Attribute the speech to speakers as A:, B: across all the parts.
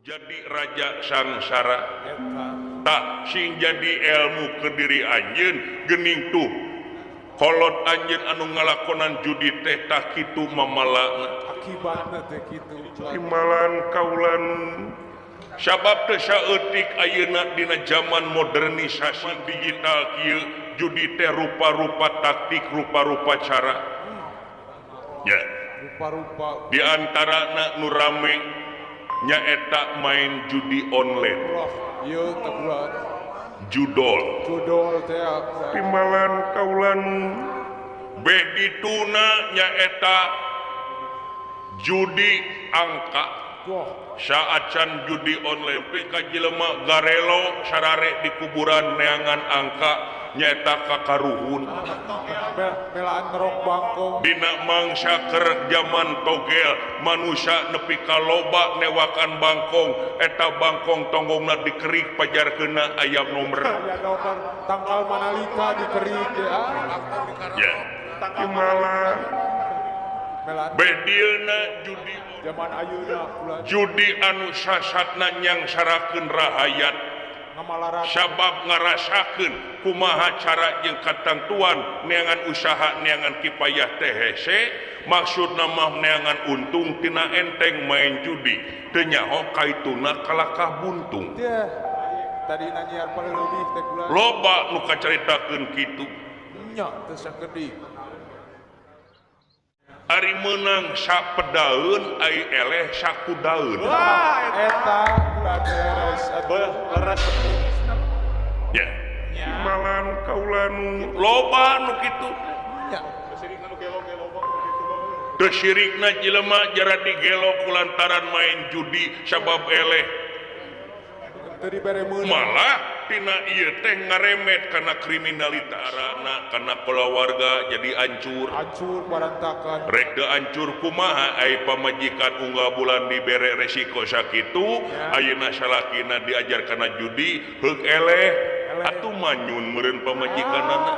A: Jadi raja sangsara tak sing jadi ilmu ke diri anjeun gening tuh kolot anjeun anu ngalakonan judi teh tah kitu mamalana
B: akibatna teh kitu
A: timbalan kaulan sabab teh saeutik ayeuna dina zaman modernisasi digital kieu judi teh rupa-rupa taktik rupa-rupa cara ya
B: rupa-rupa
A: di antarana nu rame nyaeta main judi online
B: ieu teh
A: judol
B: judol teh
A: timbalan kaulan beh dituna nyaeta judi angka saacan judi online ka jelema garelo sarare di kuburan neangan angka nyaeta kakaruhun
B: belaan rok bangkong
A: dina mangsa keur jaman togel manusia nepi ka loba newakan bangkong eta bangkong tonggongna dikerik pajarkeuna aya nomor
B: tangkal manalika dikerik ya
A: ya timbalan bedilna judi
B: zaman ayeuna
A: judi anu sasatna nyangsarakeun rahayat sabab ngarasakeun kumaha cara jeung katantuan neangan usaha neangan kipayah teh hese maksudna mah neangan untung tina enteng main judi teu nyaho kaituna kalakah buntung
B: tadi nanyiar paleuwih teh kula
A: loba nu kacaritakeun kitu
B: nya teu sakedik
A: ari meunang sapedaeun ai eleh sakudaeun
B: eta beres leres
A: ya timbalan kaulan loba nu kitu
B: nya
A: teu sirikna jelema jara digelo kulantaran main judi sabab eleh
B: teu dibere meunang
A: malah tina ieu teh ngaremet kana kriminalitas arana kana kulawarga jadi hancur
B: hancur barantakan
A: rek teu hancur kumaha ai pamajikan unggal bulan dibere resiko sakitu ayeuna salakina diajar kana judi heug eleh atuh manyun meureun pamajikanana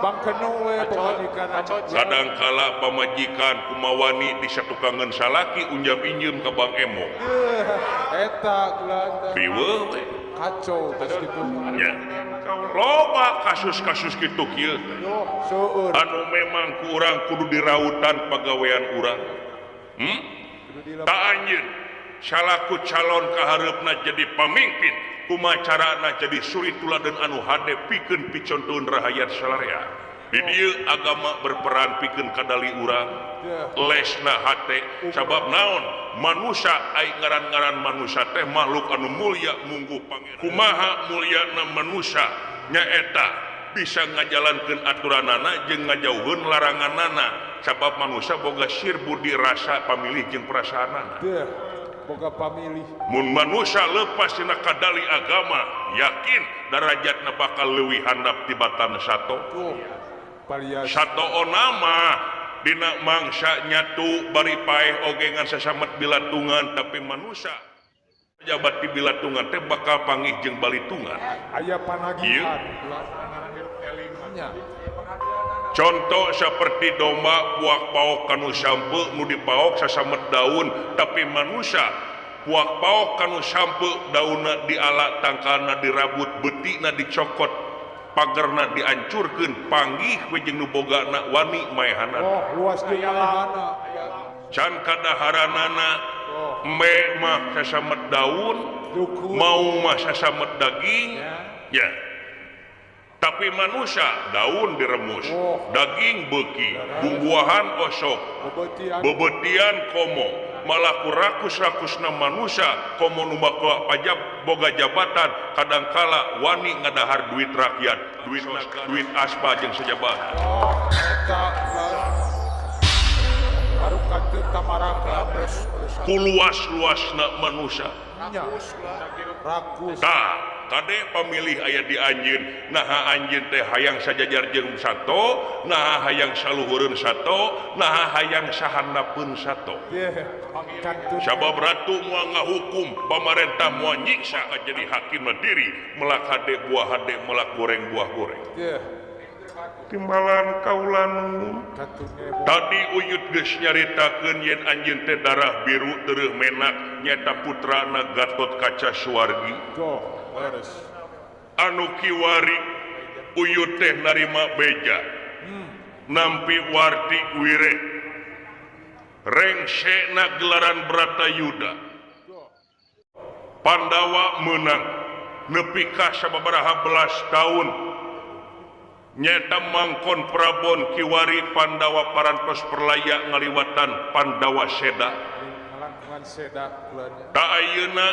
B: bangkeno we pamajikan
A: kadangkala pamajikan kumawani disatukangeun salaki unjam injeum ka Bang Emo
B: eta
A: riweuh we
B: kacau tos kitu
A: ya loba kasus-kasus kitu kieu anu memang ku urang kudu dirautan pagawean urang tak anjeun salaku calon kahareupna jadi pamimpin kumaha carana jadi suri tuladan anu hade pikeun picontoeun rahayat salarea di dieu agama berperan pikeun kadali urang lesna hate sabab naon manusia ai ngaran-ngaran manusia teh makhluk anu mulia mungguh pangeran kumaha mulyana manusia nyaeta bisa ngajalankeun aturanana jeung ngajauheun laranganana sabab manusia boga sir budi rasa pamilih jeung perasaanana
B: boga pamilih
A: mun manusia lepas tina kadali agama yakin darajatna bakal leuwih handap tibatan sato sato onama dina mangsa nyatu bari paeh oge ngan sasamet bilatungan tapi manusia jabat di bilatungan teh bakal pangih jeung balitungan
B: aya panagihan
A: contoh seperti domba puak paok kanu sampe nu dipaok sasamet daun tapi manusia puak paok kanu sampe daunna diala tangkalna dirabut betina dicokot pagerna diancurkeun panggih we jeung nu bogana wani maehanana
B: oh luas deui maehana
A: can kadaharanana embe mah sasamet daun mau mah sasamet daging ya tapi manusia daun diremus daging beuki buah-buahan osok bebetian komo malah ku rakus-rakusna manusia komo nu pajak boga jabatan kadangkala wani ngadahar duit rakyat duit duit aspa jeung sejabat ku luas-luasna manusia tah kade pamilih aya di anjeun naha anjeun teh hayang sajajar jeung sato naha hayang saluhureun sato naha hayang sahandapeun sato sabab ratu moal ngahukum pamarentah moal nyiksa jadi hakim diri melak hade buah hade melak goreng buah goreng Timbalan kaula nu tadi Uyut geus nyaritakeun yen anjeun teh darah biru tereuh menak nyaeta putrana Gatot Kaca Suwargi. Anu kiwari Uyut teh narima beja nampi warti wire rengsena gelaran Bratayuda. Pandawa menang nepi ka sababaraha belas tahun nyata mangkon Prabon kiwari Pandawa parantos perlaya ngaliwatan Pandawa seda. Tak ayeuna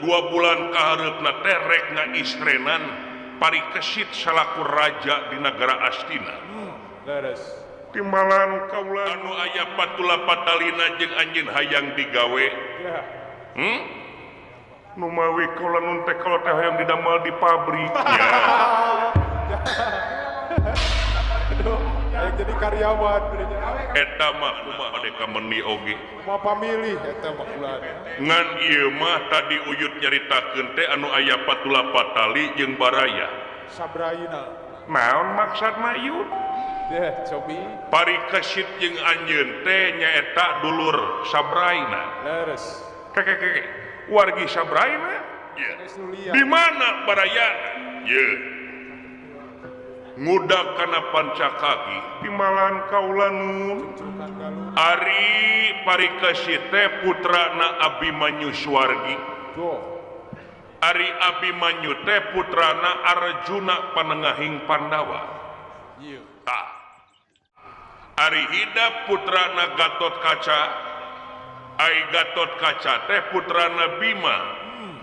A: 2 bulan kahareupna teh rek ngaistrenan Parikesit salaku raja di negara Astina. Timbalan kaula anu aya patula patalina jeung anjeun hayang digawe. Numawi kaula nun teh kalau teh hayang didamel di pabrik.
B: Hayang jadi karyawan.
A: Eta mah kumaha deka meni oge.
B: Kumaha pamilih eta mah kula.
A: Ngan ieu mah tadi Uyut nyaritakeun teh anu aya patula patali jeung baraya.
B: Sabraina.
A: Naon maksudna Yut?
B: Deh, cobi.
A: Parikesit jeung anjeun teh nyaeta dulur Sabraina.
B: Leres.
A: Keke. Wargi Sabraina? Ye. Di mana barayana? Ye. Ngudak kana pancakaki timbalan kaula nun. Ari Parikesit teh putrana Abimanyu Suwargi. Ari Abimanyu teh putrana Arjuna panengahing Pandawa. Tah. Ari Hida putrana Gatot Kaca. Ai Gatot Kaca teh putrana Bima.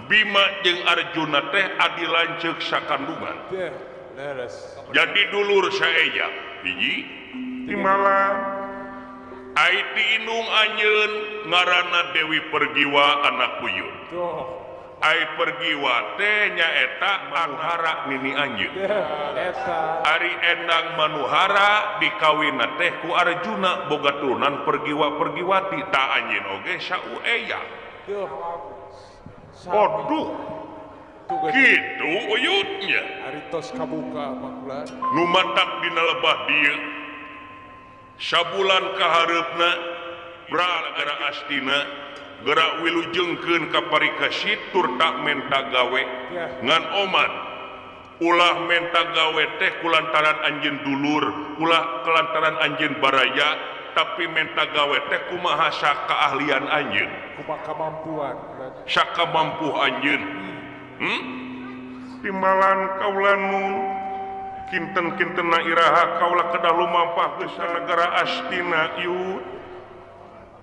A: Bima jeung Arjuna teh adi lanceuk sakandungan. Jadi dulur saeja hiji timbalan ai ti indung anjeun ngaranna Dewi Pergiwa anak buyut. Ai Pergiwa teh nyaeta Manuhara nini anjeun. Ari Endang Manuhara dikawinna teh ku Arjuna boga turunan Pergiwa Pergiwati ta anjeun oge saueya. Waduh, gitu Uyutnya.
B: Ari tos kabuka makula.
A: Nu matak dina lebah dieu sabulan kahareupna negara Astina gerak wilujengkeun ka Parikesit tur tak menta gawe ngan omat ulah menta gawe teh kulantaran anjeun dulur ulah kelantaran anjeun baraya tapi menta gawe teh kumaha sakaahlian anjeun
B: kumaha kamampuan
A: sakamampuh anjeun. Timbalan kaula nun kinten-kintenna iraha kaula kedah lumampah geus negara Astina yut.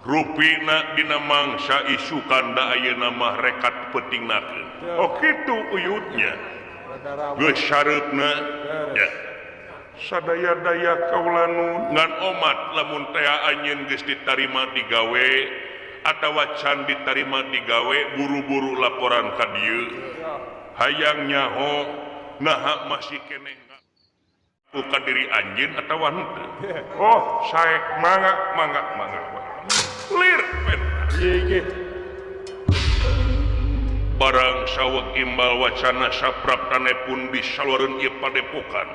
A: Rupina dina mangsa isu kanda ayeuna mah rekat peutingnakeun. Oh kitu Uyutnya. Geus sareupna nya. Sadaya-daya kaula nun ngan omat lamun teh anjeun geus ditarima digawe atawa can ditarima digawe buru-buru laporan ka dieu. Hayang nyaho naha masih keneh ku ka diri anjeun atawa henteu. Oh, saek mangga mangga mangga. Lir barang saweg imbal wacana sapraptane pun disaluareun ieu padepokan.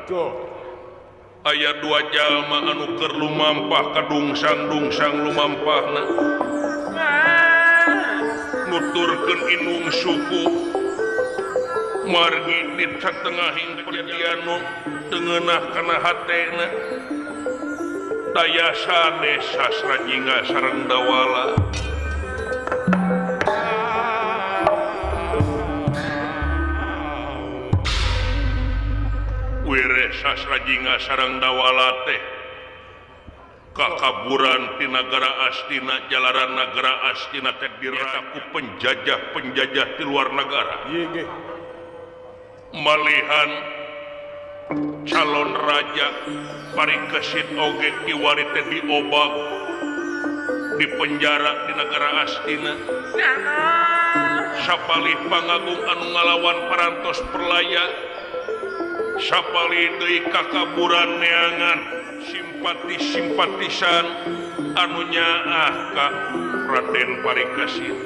A: Aya dua jalma anu keur lumampah kadungsang-dungsang lumampahna nuturkeun indung suku margi di satengahing kejadian nu teu ngeunah kana hatena. Daya sanes sastra jingga sareng dawala. Wire sastra jingga sareng dawala teh kakaburan ti nagara Astina jalaran nagara Astina teh dirata ku penjajah-penjajah ti luar nagara. Malihan calon raja Parikesit oge kiwari teh diobag di penjara di negara Astina. Sapalih pangagung anu ngalawan parantos perlaya sapalih deui kakaburan neangan simpati-simpatisan anu nyaah ka Raden Parikesit.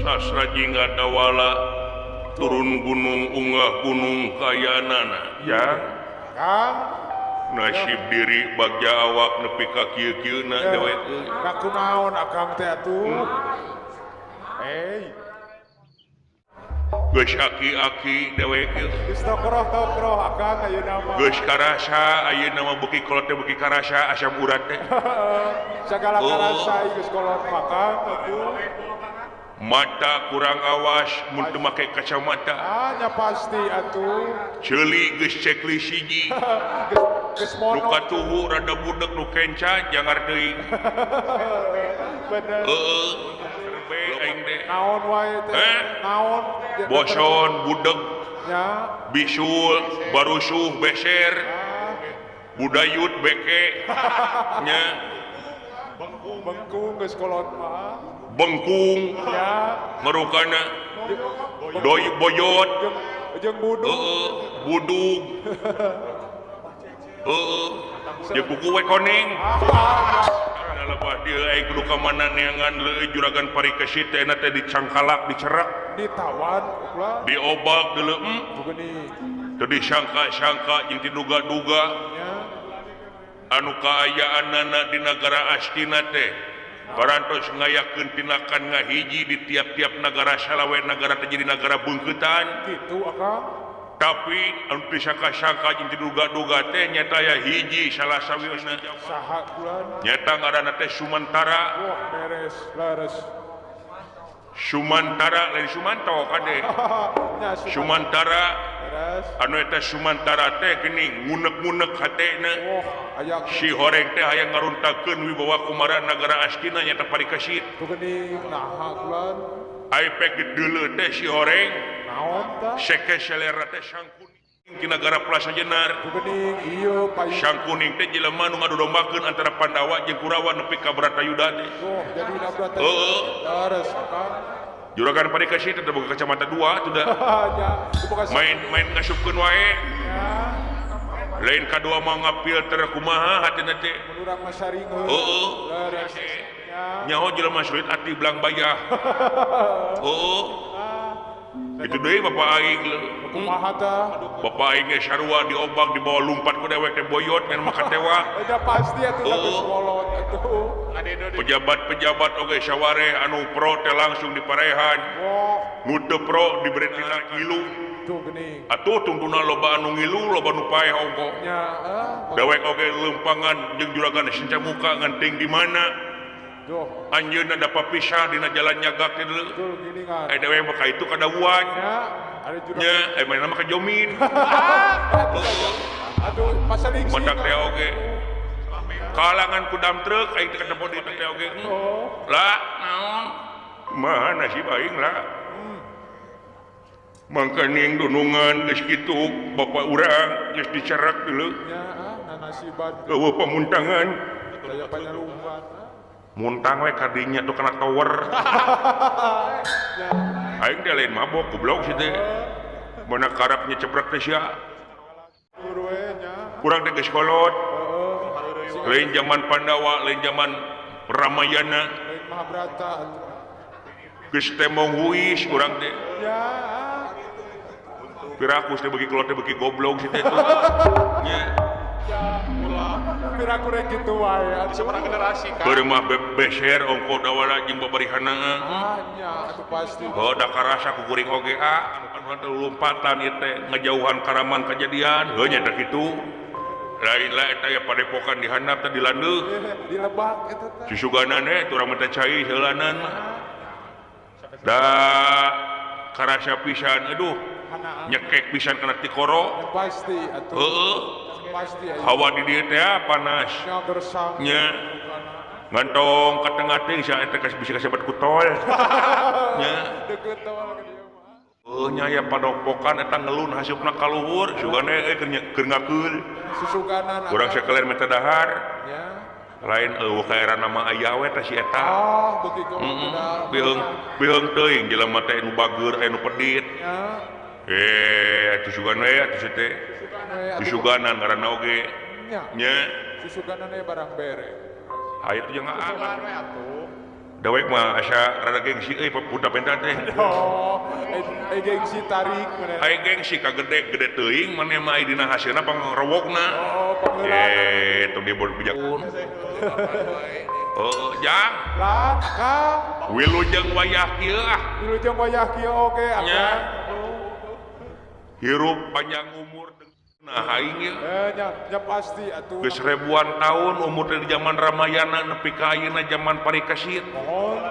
A: Sastra Jingga Dawala turun gunung unggah gunung kayanana ya
B: Kang
A: nasib diri bagja awak nepi ka kieu-kieuna dewek euy
B: ka kunaon akang teh atuh
A: geus aki-aki dewek
B: geus tokroh-tokroh akang ayeuna mah
A: geus karasa ayeuna mah beuki kolot teh beuki karasa asam urat teh
B: sagala karasa geus kolot mah Kang atuh
A: mata kurang awas mun teu make kacamata
B: ah nya pasti atuh
A: ceuli geus cekli siji
B: geus mono
A: nu katuhu rada budeg nu kenca jangar teuing
B: bener
A: heueuh aing teh
B: naon wae teh naon
A: boson budeg
B: nya
A: bisul barusuh beser budayut beke nya
B: bengkung geus kolot mah
A: bengkung
B: ya
A: ngerukana doi boyot
B: jeung budug
A: budug heeh jeung kuku we koneng lebah dieu aing kudu ka mana neangan leuy juragan Parikesit teh teh dicangkalak dicerak
B: ditawan ulah
A: diobak deuleu teu disangka-sangka jeung diduga-duga anu kaayaanana di nagara Astina teh parantos ngayakeun tinakan ngahiji di tiap-tiap nagara salawe nagara teh jadi nagara beungkeutan
B: kitu akang
A: tapi anu disangka-sangka jeung diduga-duga teh nyata aya hiji salah sawiosna
B: saha bulan
A: nyata ngaranna teh Sumantara
B: wah beres leres
A: Sumantara lain Sumanto kade Sumantara anu eta Sumantara teh geuning ngunek-ngunek hatena si horeng teh hayang ngaruntakeun wibawa kumara nagara Astina nyata Parikesit
B: tuh geuning naha bulan
A: ai pek deuleu teh si horeng
B: naon tah
A: seke selera teh Sangkuning di nagara Plaza Jenar
B: tuh geuning ieu payung
A: Sangkuning teh jelema nu ngadudombakeun antara Pandawa jeung Kurawa nepi ka Bratayuda teh
B: oh jadi Brata
A: heueuh
B: leres akang
A: juragan Parikesit teh boga kacamata dua tuh da main-main ngasupkeun wae lain kadua mah ngapilter kumaha hatina teh
B: mun urang mah saringeun
A: heueuh
B: leres
A: nyaho jelema sulit ati belang bayah heueuh itu deui bapak aing
B: kumaha tah
A: bapak aing ge sarua diobak dibawa lumpat ku dewek teh boyot ngan mah katewa
B: eta pasti atuh geus kolot atuh
A: pejabat-pejabat oge sawareh anu pro teh langsung diparehan nu teu pro diberi tina ngilu
B: tuh geuning
A: atuh tungtuna loba anu ngilu loba nu paeh ongko
B: nya
A: dewek oge leumpangan jeung juragan Senca Muka ngan teuing di mana anjeunna dapat pisah dina jalan nyagak teh deuleu eh dewek mah ka itu kadawuan nya eh mana mah ka Jomin
B: aduh pasaling
A: matak teh oge kalangan ku dam truk aing teh ketemu di teh oge lah naon mah nasib aing lah mangkaning dunungan geus kitu bapak urang geus dicerak deuleu
B: nya nanasiban
A: eueuh pamuntangan
B: daya panyalumpat
A: muntang we kadinya tuh kena tower aing teh lain mabok goblok sih teh mana karapnya cebrek teh sia kurang teh geus kolot lain zaman Pandawa lain zaman Ramayana
B: lain Mahabharata
A: geus temong huis urang teh pirakus teh beuki kolot teh beuki goblok sih teh nya
B: piraku rek kitu wae atuh
C: generasi kan
A: beureum mah beser ongko dawala jeung babarihanna
B: ah nya atuh pasti
A: heuh da karasa ku kuring oge anu teh lompatan ieu teh ngajauhan karaman kajadian heuh nya teh kitu lain lah eta ya padepokan di handap teh di landeuh
B: di lebak eta teh
A: susuganan we urang mah teh cai heulanan mah da karasa pisan aduh nyekek pisan kana tikoro
B: pasti atuh
A: heueuh
B: pasti
A: hawa di dieu teh panas nya ngantong ka tengah teh sia eta bisa kasebat ku tol nya
B: deukeut tol ka dieu mah
A: heuh nya aya padopokan eta ngelun hasupna ka luhur sugane euy keur ngakeul
B: susuganan
A: urang sakeler meta dahar
B: nya
A: lain eueuh ka era nama aya we teh si eta
B: oh beuki kolot
A: biheung biheung teuing jelema teh nu bager aya nu pedit
B: nya
A: atuh sugan we atuh si teh susuganan ngaranna oge
B: nya
A: nya
B: susuganan we barang bere
A: hayu teh jeung
C: atuh
A: Dewek mah asa rada gengsi euy punta penta teh.
B: Oh, gengsi tarik maneh.
A: Ai gengsi ka gede-gede teuing maneh mah dina hasilna pangrowokna.
B: Oh, pangeurana.
A: Tong dibor bijak. Oh, jang.
B: Lah, Kang.
A: Wilujeng wayah kieu ah.
B: Wilujeng wayah kieu oge akang.
A: Hirup panjang umur nah aing ieu.
B: Nya pasti atuh.
A: Geus ribuan tahun umur dari zaman Ramayana nepi ka ayeuna zaman Parikesit.
B: Mohon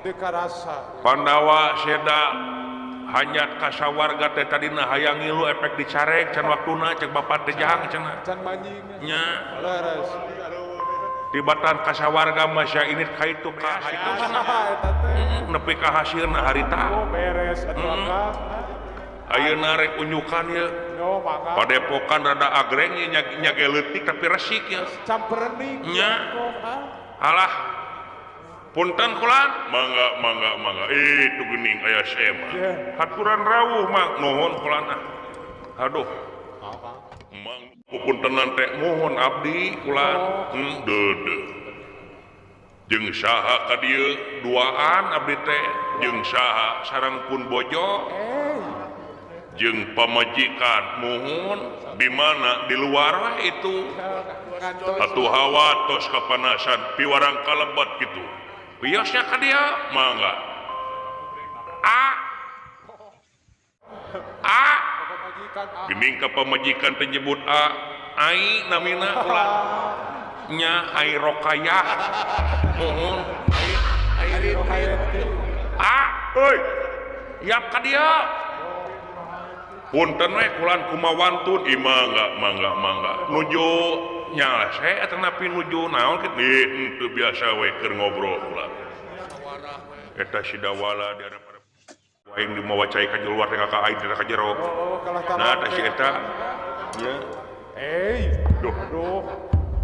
B: teu karasa.
A: Pandawa seda hanyat ka sawarga teh tadina hayang ngilu efek dicarek can waktuna cek bapak teh jahang cenah.
B: Can manjing.
A: Nya.
B: Leres.
A: Tibatan ka sawarga mah sia init ka itu ka situ. Nepi ka hasilna harita.
B: Oh, beres atuh akang.
A: Ayeuna rek unjukan ieu. Padepokan rada agreng ieu nya ge leutik tapi resik ieu.
B: Camperenik.
A: Nya. Alah. Punten kulan, mangga mangga mangga. Itu geuning aya sema. Haturan rawuh mang nuhun kulan ah. Aduh. Mang puntenan teh muhun abdi kulan. Deudeuh. Jeung saha ka dieu duaan abdi teh jeung saha sareng pun bojo. Jeung pamajikan muhun di mana di luar weh itu atuh hawa tos kapanasan piwarang kalebet gitu wiosnya ka dia mangga a a geuning ka pamajikan teh nyebut a ai namina ulah nya ai rokayah muhun ai a euy yap ka dia punten we kulan kumawantun ieu mangga mangga mangga nuju nyalase eta napi nuju naon kitu henteu biasa we keur ngobrol ulah eta si Dawala di hadapan aing di mawa cai ka luar teh ka aing teh ka jero nah eta si eta nya duh
B: aduh.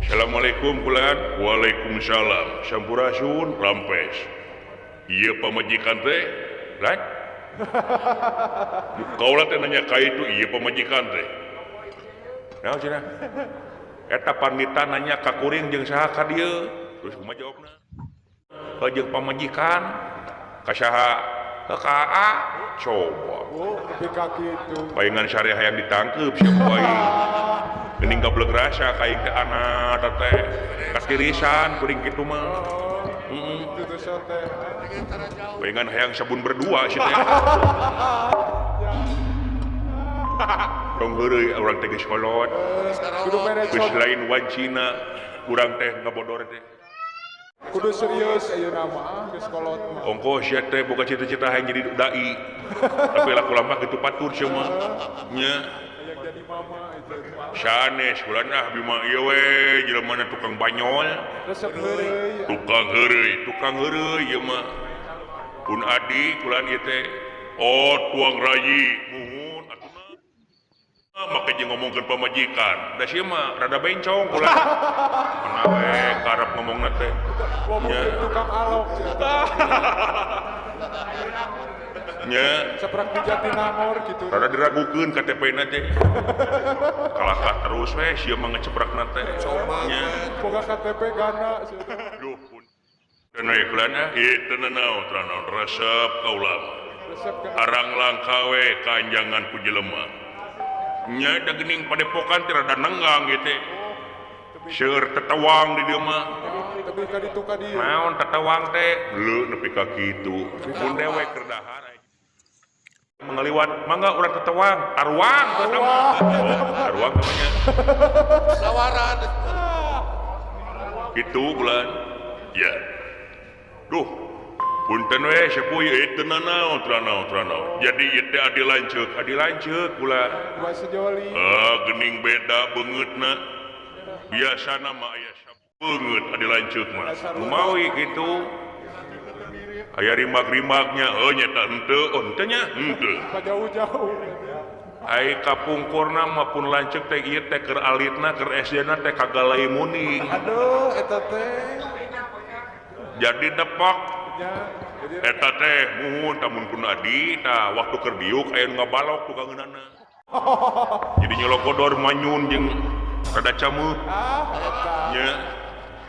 A: Assalamualaikum kulan. Waalaikumsalam. Sampurasun rampes ieu pamajikan teh lain. Kaula teh nanya ka itu ieu pamajikan teh. Naon cenah? Eta panita nanya ka kuring jeung saha ka dieu? Terus kumaha jawabna? Ka jeung pamajikan, ka saha? Ka A. Coba.
B: Oh, nepi ka kitu.
A: Paingan syariah hayang ditangkeup sia ku aing. Geuning gableg rasa ka aing teh anak teh. Katirisan kuring kitu mah. Pengen hayang sabun berdua sih teh. Tong heureuy urang teh geus kolot. Geus lain wancina urang teh ngabodor teh.
B: Kudu serius ayeuna mah geus kolot mah.
A: Ongkoh sia teh boga cita-cita hayang jadi dai. Tapi laku lama kitu patur sia mah. Nya.
B: Jadi mama itu.
A: Sanes bulan ah bima ieu we jelema na tukang banyol.
B: Resep heureuy.
A: Tukang heureuy, tukang heureuy ieu mah. Pun adi kulan ieu teh. Oh, tuang rayi muhun atuh mah make jeung ngomongkeun pamajikan. Da sia mah rada bencong kulan. Mana we karep ngomongna teh.
B: Ngomongkeun tukang alok.
A: Nya
B: saprak di Jatinangor gitu.
A: Rada diragukeun KTP-na teh. Kalakah terus we sia mah ngeceprakna teh. Nya
B: boga KTP gana sia teh.
A: Duh pun. Dan we kulana ieu teu nanaon teu resep kaula mah. Arang langka we kanjangan ku jelema. Nya da geuning padepokan teh rada nenggang ieu teh. Seueur tetewang di dieu mah.
B: Tebih ka ditu ka dieu.
A: Naon tetewang teh? Leu nepi ka kitu. Mun dewek keur dahar mengeliwat mangga urang tetewang arwang oh, arwang namanya
C: sawaran
A: gitu bulan ya duh punten we sepuh ieu teu nanaon teu nanaon teu nanaon jadi ieu teh adi lanceuk bulan
B: dua sejoli
A: geuning beda beungeutna biasana mah aya beungeut adi lanceuk mah kumawi kitu aya rimak-rimaknya oh nyata henteu oh henteu nya henteu
B: jauh-jauh
A: ai kapungkurna mah pun lanceuk teh ieu teh keur alitna keur SD-na teh kagalai muning
B: aduh eta teh
A: jadi depok eta teh muhun tamun pun adi tah waktu keur diuk aya nu ngabalok tukangeunana jadi nyolokodor manyun jeung rada cameuh
B: ah eta
A: nya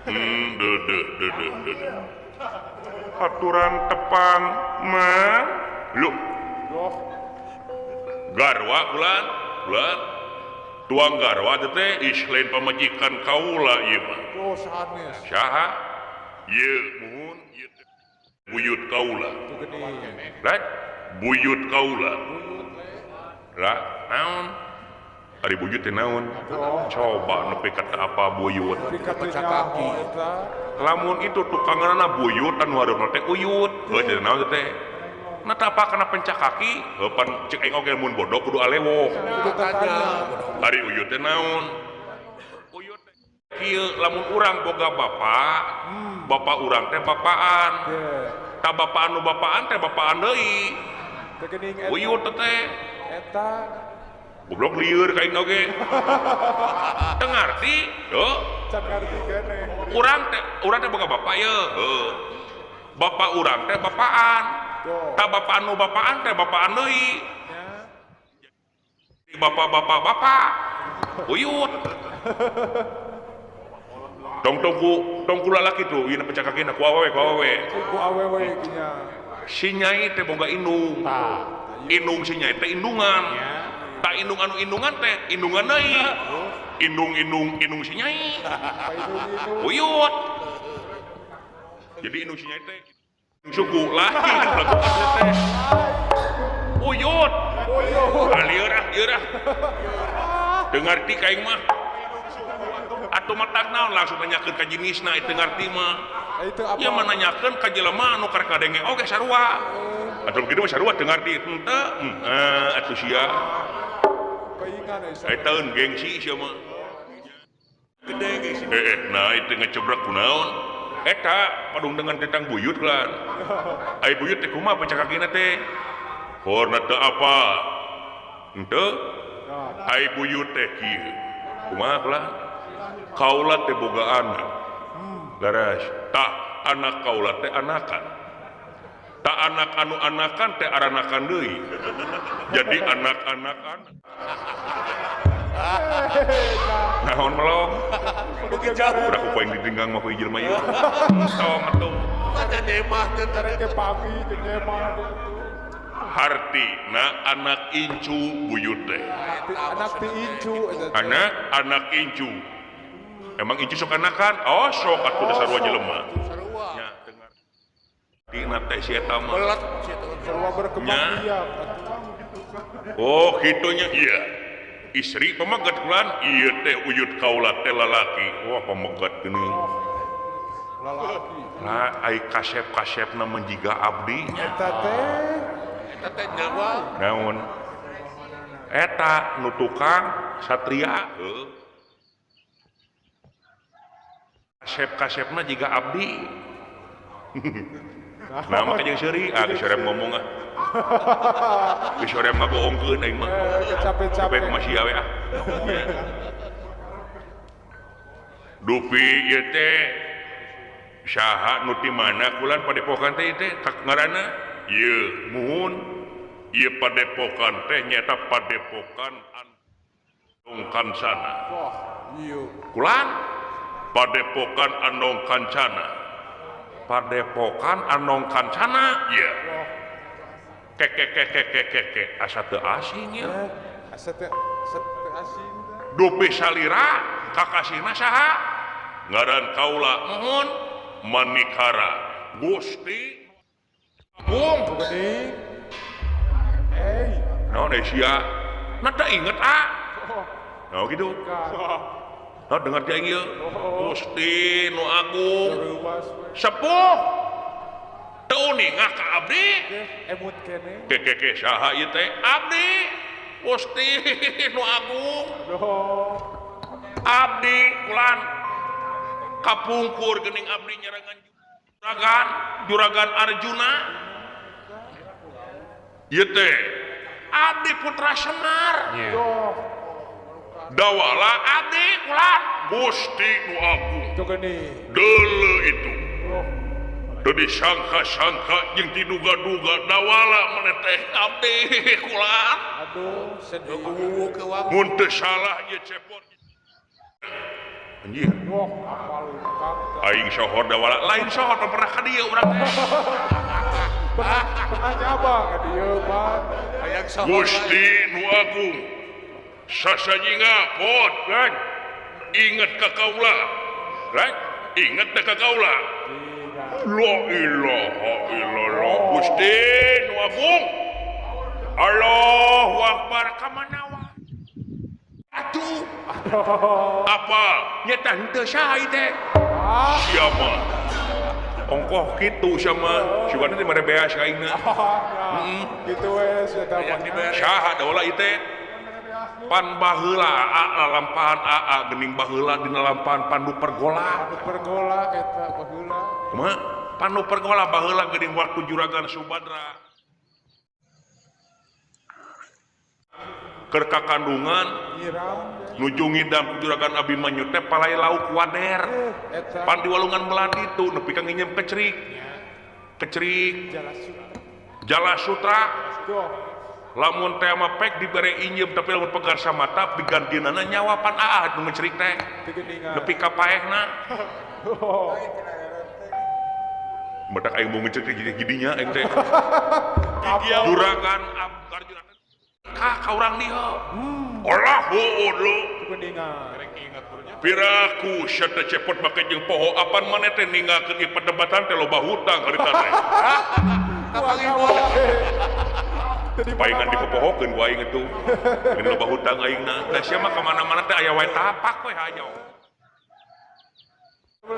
A: deudeuh deudeuh deudeuh. Aturan tepang mah lu garwa bulan bulan tuang garwa teh islain pamajikan kaula ieu mah saha ieu muhun ieu buyut kaula lain buyut kaula lah naon ari buyut teh naon coba nepi kata apa buyut lamun itu tukanganna buyut anu hareup teh uyut heuh teh naon teh nah teh apa kana pencak kaki heuh pan cek aing oge mun bodoh kudu alewoh ari uyut teh naon uyut teh kieu lamun urang boga bapak bapak urang teh bapaan tah bapak anu bapaan teh bapaan deui uyut teh
B: eta
A: goblok lieur ka aing oge teu ngarti heuh
B: can ngarti keneh
A: urang teh boga bapak ye heuh bapak urang teh bapaan tah bapak anu bapaan teh bapaan deui bapak-bapak bapak uyut tong ku lalaki tuh ieu pencak kakina ku awewe
B: ku awewe nya
A: si nyai teh boga indung indung si nyai teh indungan tak indung anu indungan teh indungan deui indung indung indung si nyai uyut jadi indung si nyai teh suku lain teh uyut lieur ah lieur ah teu ngarti ka aing mah atuh matak naon langsung nanyakeun ka jenisna teu ngarti mah ieu mah nanyakeun ka jelema anu karek ngadenge oge sarua atuh kitu mah sarua teu ngarti henteu atuh sia eta eun gengsi sia mah gede gengsi nah itu ngecebrek kunaon eta padung dengan tentang buyut lan ai buyut teh kumaha pencak kakina teh horna teu apa henteu ai buyut teh kieu kumaha lah kaula teh boga anak laras tah anak kaula teh anakan tah anak anu anakan teh aranakan deui jadi anak-anak naon melong udah ku poing didenggang mah ku jelema ieu tong atuh hartina anak incu buyut teh
B: anak ti incu
A: anak anak incu emang incu sok anakan oh sok atuh dasar sarua jelema nya teu ngarti teh si eta mah
B: sarua berkembang biak
A: oh kitunya iya istri pamegat kulan ieu teh uyut kaula teh lalaki wah pamegat geuning
B: lalaki
A: nah ai kasep-kasepna menjiga abdi
B: eta teh
C: nyawa
A: naon eta nu tukang satria heuh kasep-kasepna jiga abdi nah mah jeung seuri ah geus orem ngomong ah geus orem ngabohongkeun aing mah
B: capek-capek
A: kumaha sia we ah dupi ieu teh saha nu ti mana kulan padepokan teh teh ngaranna ieu muhun ieu padepokan teh nyaeta padepokan Andong Kancana kulan padepokan Andong Kancana padepokan Andong Kancana ieu kekekekekekeke asa teu asing ieu
B: asa teu asing
A: dupi salira kakasihna saha ngaran kaula muhun Manikara Gusti Agung
B: geuning eh
A: naon sia na teu inget ah nah gitu nah dengar dia ieu Gusti nu Agung sepuh teu uninga ka abdi
B: emut keneh
A: kekeke saha ieu teh abdi Gusti nu Agung abdi kulan kapungkur geuning abdi nyerangan juragan Arjuna ieu teh abdi putra Semar dawala abdi kulan Gusti nu Agung deuleu itu teu disangka-sangka jeung diduga-duga dawala maneh teh abdi kulan
B: aduh sedih
A: mun teu salah ieu cepot Anjir. Aing sohor dawala lain sohor pernah ka dieu urang teh.
B: Pernah nyaba ka dieu Pak.
A: Gusti nu agung. Sasajinga pot kan. Ingat ka kaula. Right? Ingat ka kaula. La ilaha illallah Gusti nu agung. Allahu akbar ka mana wa? Atuh. Apa? Nyata henteu saha ieu teh? Siapa? Ongkoh kitu sama siwana teh mere beas ka aingna. Heeh.
B: Kitu we sia tah.
A: Saha daola ieu teh? Pan baheula lalampahan aa geuning baheula dina lampahan Pandu Pergola.
B: Pandu Pergola eta baheula.
A: Kumaha? Pandu Pergola baheula geuning waktu Juragan Subadra. Keur kakandungan nuju ngidam Juragan Abimanyu teh palai lauk wader. Pan di walungan belah ditu nepi ka nginjem kecerik. Kecerik. Jala Sutra. Lamun teh mah pek dibere injem tapi lamun pegar samata digantinana nyawa pan aa nu ngecerik teh. Nepi ka paehna. Badak aing mau ngecerik jadinya aing teh. Juragan Abgar ka ka urang dieu. Olah heueuh deui. Piraku sia teh cepot make jeung poho apan maneh teh ninggalkeun ieu perdebatan teh loba hutang harita teh. Paingan dipopohokeun ku aing itu. Geus loba hutang aingna. Da sia mah ka mana-mana teh aya wae tapak we hayo.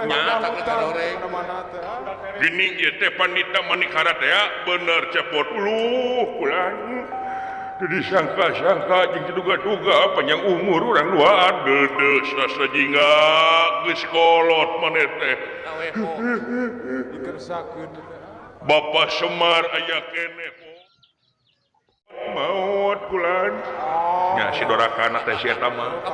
A: Nya gini ieu teh pandita manikara teh bener cepot uluh kulan. Jadi sangka-sangka jeung duga-duga panjang umur urang duaan deudeuh sasajinga geus kolot maneh teh. Bapak Semar aya keneh maot kulan. Nya si dorakana teh si eta mah.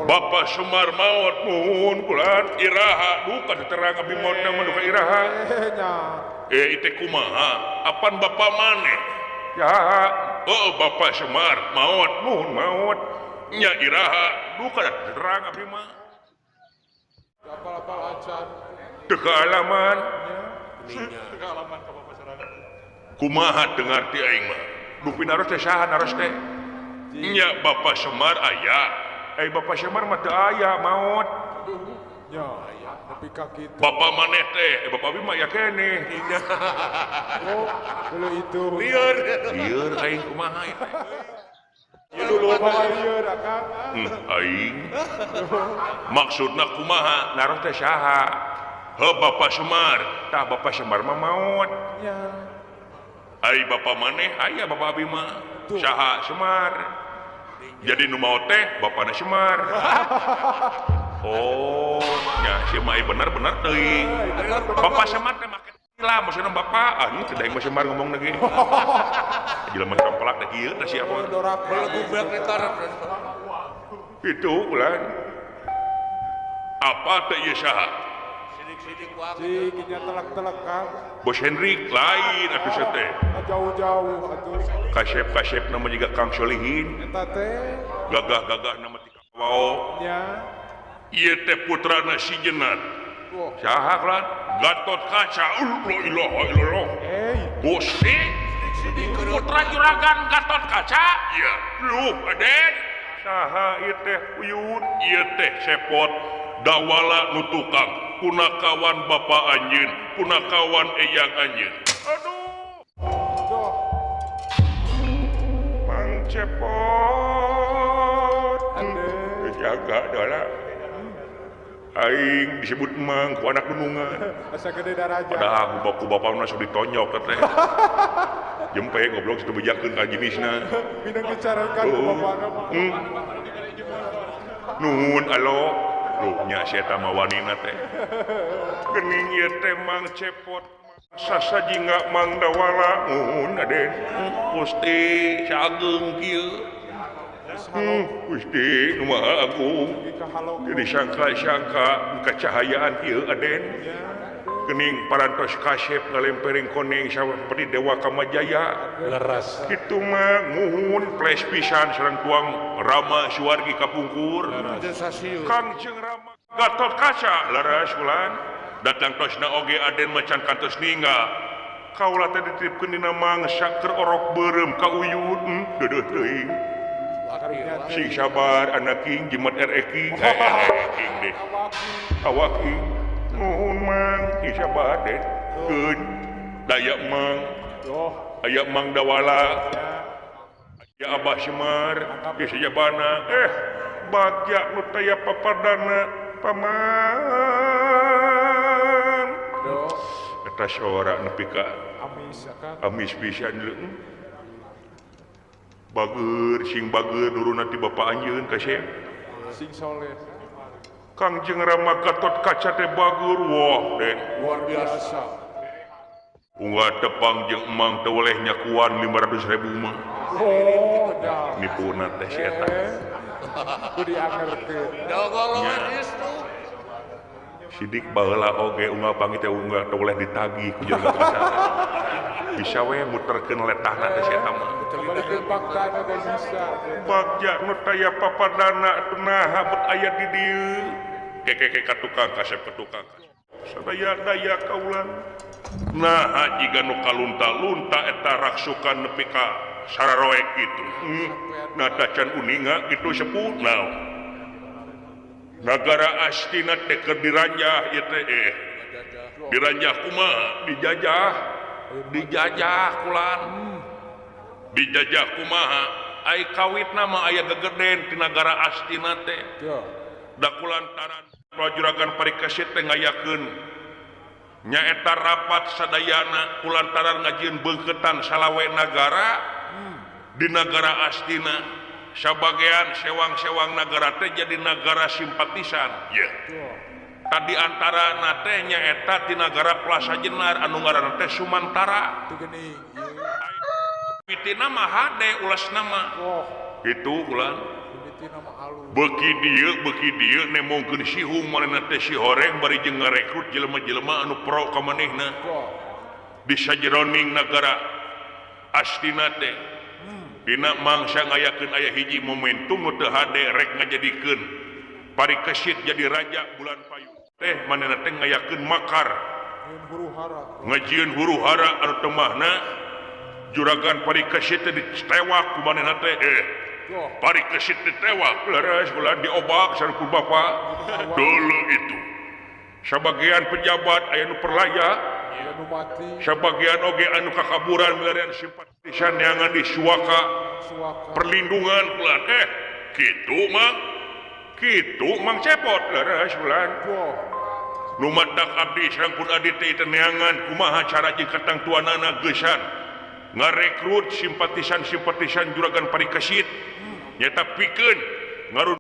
A: Bapak Semar maot muhun kulan iraha duka terang abdi maotna mah duka iraha. Eh ieu teh kumaha? Apan bapak maneh? Ya, oh Bapak Semar maot muhun maot nya iraha duka terang abdi mah.
B: Apal-apal acan.
A: Teu kaalaman.
C: Teu kaalaman ka Bapak sorangan.
A: Kumaha teu ngarti aing mah. Dupi naros teh saha naros teh? Nya Bapak Semar aya. Eh Bapak Semar mah teu aya maot.
B: Nya aya nepi ka kitu.
A: Bapak maneh teh, Bapak abi mah aya keneh.
B: Oh, dulu itu.
C: Lieur.
A: Lieur aing kumaha ieu teh.
B: Lieur akang.
A: Aing. Maksudna kumaha? Naros teh saha? Heuh Bapak Semar. Tah Bapak Semar mah maot.
B: Nya.
A: Ai bapak maneh aya bapak abi mah. Saha Semar. Jadi nu maot teh bapana Semar. Oh, nya si mah bener-bener teuing. Bapak Semar teh make lah maksudna bapak. Ah, ieu teh daeng Semar ngomong lagi. Jelema campelak teh kieu teh siapa? Itu ulah. Apa teh ieu saha?
B: Cik, nya telak-telak Kang.
A: Bos Hendrik lain atuh sia teh.
B: Jauh-jauh atuh.
A: Kasep-kasep nama juga Kang Solihin.
B: Eta teh.
A: Gagah-gagah nama ti Wao.
B: Nya.
A: Ieu teh putrana si Jenat. Saha kan? Gatot Kaca. La ilaha illallah. Gusti. Putra Juragan Gatot Kaca. Ieu. Luh, Aden. Saha ieu teh uyun? Ieu teh cepot dawala nu tukang. Punakawan Bapak anjeun, punakawan eyang anjeun. Aduh. Mang Cepot. Aduh, jaga dola. Aing disebut mang ku anak gunungan.
B: Asa gede daraja.
A: Padahal ku bapakna sok ditonyok teh. Jempe goblok situ bejakeun ka jenisna.
B: Minang dicarekan ku bapakna mah.
A: Nuhun alo. Duh nya si eta mah wanina teh. Geuning ieu teh Mang Cepot. Sasajinga Mang Dawala nuhun Aden. Gusti sageung kieu. Gusti nu Maha Agung. Jadi sangka-sangka kacahayaan ieu Aden. Gening parantos kasep ngalempering koneng seperti Dewa Kamajaya.
B: Leres.
A: Kitu mah muhun flash pisan sareng tuang Rama Suwargi kapungkur. Kangjeng Rama Gatot Kaca leres ulan. Datang tosna oge Aden macan kantos ninggal. Kaula teh dititipkeun dina mangsa keur orok beureum ka uyut. Deudeuh teuing. Sing sabar anak king jimat RE king. King deh. Awak king. Nuhun mang sing sabar Den. Keun daya mang. Aya Mang Dawala. Aya Abah Semar, di sajabana. Bagja nu taya papardana paman. Eta sora nepi ka amis pisan leuh. Bager sing bager nuruna ti bapa anjeun ka Syekh.
B: Sing soleh.
A: Kangjeng Rama Gatot Kaca teh bager wah Den.
B: Luar biasa.
A: Unggah tepang jeung emang teu weleh nyakuan 500.000 mah.
B: Oh, dah.
A: Nipuna teh si eta.
B: Kudu diangerkeun.
D: Dogolongan geus tuh.
A: Sidik baheula oge unggal panggih teh unggal teu weleh ditagih ku jeung bisa. Bisa we muterkeun letahna teh si eta mah.
B: Balikeun faktana teh bisa.
A: Bagja nu taya papadana naha bet aya di dieu. Kekeke ka tukang kasep ka tukang. Sadaya-daya kaulan. Naha jiga nu kalunta-lunta eta raksukan nepi ka sararoek kitu. Nah tacan uninga kitu sepuh naon. Nagara Astina teh keur diranjah ieu teh diranjah kumaha? Dijajah. Dijajah kulan. Dijajah kumaha? Ai kawitna mah aya gegeden ti nagara Astina teh. Da kulantaran Juragan Parikesit teh ngayakeun nyaeta rapat sadayana kulantaran ngajieun beungkeutan salawe nagara di nagara Astina. Sabagean sewang-sewang nagara teh jadi nagara simpatisan. Ye. Tadi antara teh nyaeta di nagara Plaza Jenar anu ngaranna teh Sumantara. Mimitina mah hade ulas nama. Kitu ulan. Beuki dieu nemongkeun sihung manehna teh si horeng bari jeung ngarekrut jelema-jelema anu pro ka manehna. Di sajeroning nagara Astina teh dina mangsa ngayakeun aya hiji momentum nu teu hade rek ngajadikeun Parikesit jadi raja bulan payun teh manehna teh ngayakeun makar ngajieun huru hara anu temahna Juragan Parikesit teh ditewak ku manehna teh Parikesit ditewak leres ulah diobak sareng ku bapa dulu itu sabagian pejabat aya nu perlaya sabagian oge anu kakaburan milarian simpatisan neangan di suaka perlindungan ulah kitu mang kitu mang cepot leres ulah nu madak abdi sareng pun adi teh neangan kumaha cara jeung katangtuanana geusan ngarekrut simpatisan-simpatisan Juragan Parikesit nyata pikeun ngarun